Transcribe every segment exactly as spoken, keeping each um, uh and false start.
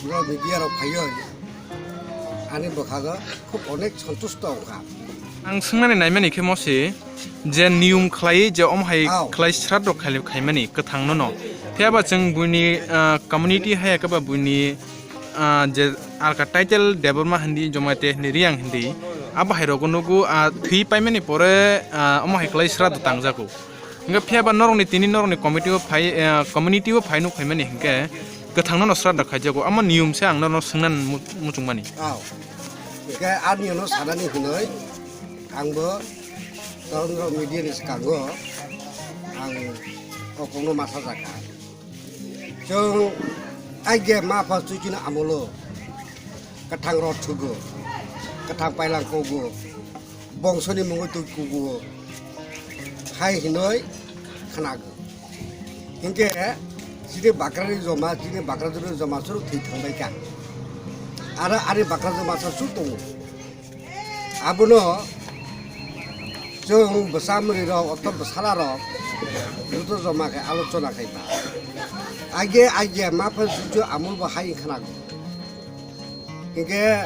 Borok media rok phaiwi ani bwkhago khub onek santusto wngkha. Ang swngnani naimani khe mosi je niyum khlaiwi je omo hai Ao. khlai sraddho khai-, khaimani kwthang nono. Phiya ba chwng buini, ah, community haya khe ba buini, ah, je alka title Debbarma hindi, Jomaite hindi, Riyang hindi, abo hai rogo nugo, ah, thwi paimani pore, ah, omo hai khlai sraddho tangjago. Hingke phiya ba norokni tini norokni committee o phai, eh, community o phai nuk phaimani hingke kwthangno no sraddha khaijago. Amo niyum se ang norokno swngnani mu-, muchungmani. Ao. Hingke ani no sanani hinoi ang bo Chandra media ni swkango ang o kokno masa jaka. Chwng aige ma pha chuchino amolo kwthang rot thugo, kwthang pailang kogo, bongsoni mungwi twi kugo, hai hinoi khnago. Hinkhe chini bakrani joma, chini bakra jora joma chwrwk thwi thangbaikha. Aro ani bakra joma sa chwrwk tongo. Abono chwng bwsa mwrwirok, oto bwsalarok joto joma khe alochona khai ba. Aige, aige, ma phan sujo amul bo hai khnago. Hinkhe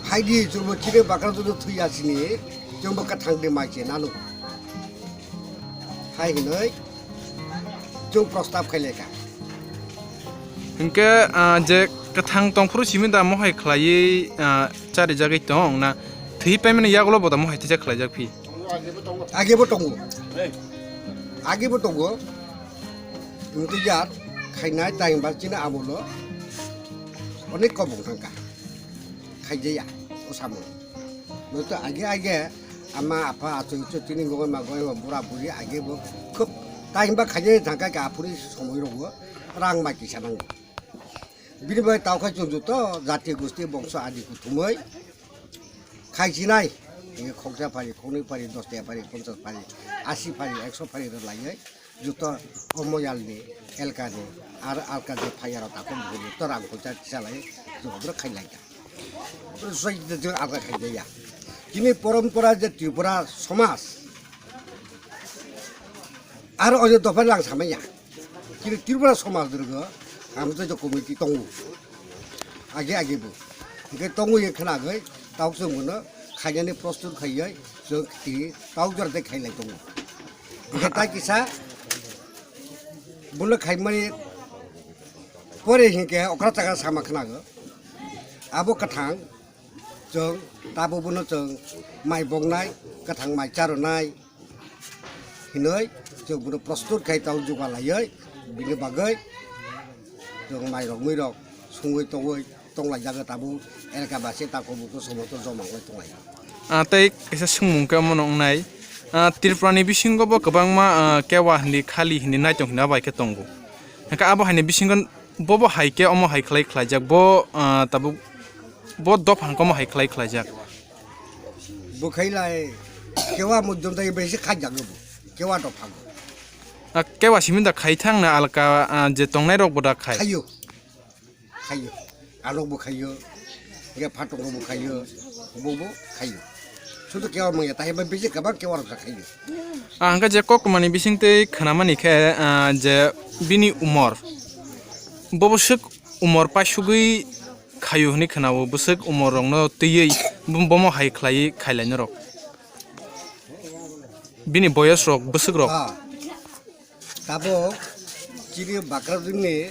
phaidi chwngbo chini bakra joto thwiya sini, chwngbo kwthang de mai se nanu. Hai hinoi chwng prostab khai lekha. Hinkhe, ah, je kwthang tongphuru simi da mohai khlaiwi, ah, charijagwi tong na thwi paimani yagulo bo da mohai thwijak khlaijak phi? Age bo tongo. Age bo tongo. Wngtwi jar khainai time ba chini amolo onek kobong thangkha. Khaijaya o samung. Noto age age ama, apha, achu, ichu, tini gogoi ma gogoi ma bura buri age bo khub time ba khaijaya thangkha khe aphuru somoi rogo rang bai kisa nango. Bini bai tao khai chwng joto jati gosti bongso adi kuthumoi khai chinai. Nge khoksa phari, khoknwi phari, dos taka phari, ponchas phari, asi phari, ekso phari rw laiwi joto o moyalni, elkani, ar alka je phaiya rok takhuk bukhuk joto rang poisa kisa lai joto khai lai kha. Society je alka khai jaya. Chini porompora je Tripura somaj, aro o je dopha lang samaya. Chini Tripura somaj rwgo ang je committee tongo. Age age bo. Hingke tongo ye khna agoi, tauk chwng bono khainani prostur khaioi, chwng tini tauk jora tei khailai tongo. Hingke tai kisa bono khaimani pore hingke okra chakra sama khnago. Abo kwthang chwng tabo bono chwng mai boknai, kwthang mai charonai hinoi chwng bono prostur khai tau jugalaioi, bini bagoi chwng mai rok mui rok sungoi tongoi. Tonglaijak tabuk elaka basi tako buko somoto joma wngwi tonglaijak. Ah, tei kaisa swngmung khe omono wngnai. Ah, Tripura ni bisingo bo kwbangma, ah, kewa hindi khali hindi naitong hindi bai khe tongo. Hwnkhe abo haini bisingo bobo hai khe omo hai khlai khlaijak. Bo, ah, tabuk bo dopha hwnkhe omo hai khlai khlaijak. Bo khailai kewa mujung tai besi khajak bo. Kewa dopha bo. Ah, kewa simi da khai thang na alka, ah, je tongnai rok bo da khai. Khayo. Khayo. Alok bo khayo. Ge phatung bo khayo. Bo bo khayo. Sudu kewa maya tai ba bisi kabang kewa rok khayo. Ah, hwnkhe je koktwmani bising tei khwnamani khe, ah, je bini umor. Bo bwswk umor paisugwi khayo hwnwi khwnao, bwswk umor rokno twiwi bo-, bomo hai khlaiwi khailai norok. Bini boyos rok, bwswk rok. Ah. Tabuk chini Bakrajwkni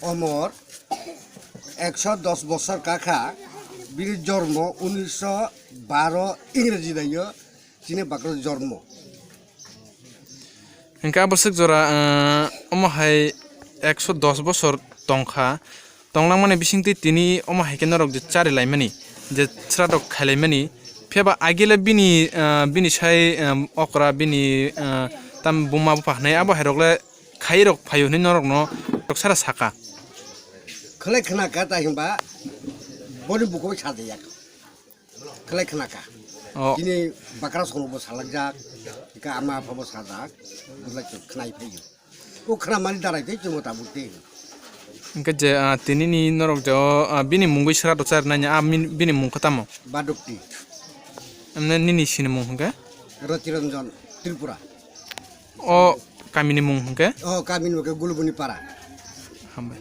omor ekso dos bosor kakha, bini jormo unisho baro Ingreji daio chini Bakrajwk jormo. Hingke aboswk jora, eh, omo hai ekso dos bosor tongkha. Tonglangmani bisingtwi tini omo hai khe norok je charilaimani, je sradok khailaimani, phiyaba agile bini, ah, bini sai, ah, okra, bini, ah, tam buma bupha hinwi abo hai rokle khairok phaio hinwi norokno rok sara saka. Khwlai khna kha ta himba boni bukhuk sajaya. Khwlai khna kha. Oh. Chini bakra songbo salakjak, ika ama aphabo sajak, bwlai khwnai phaio. O khramani darai tei chwngno tabuk tei. Hingke je, ah, tinini norok je o, ah, bini mungwi sra do char nanya, ah, min-, bini mung khe tamo? Badukti. Emne nini sini mung hingke? Rotiranjan Tripura. O kamini mung hingke? O kamini mung khe Gulubuni Para. Hambai.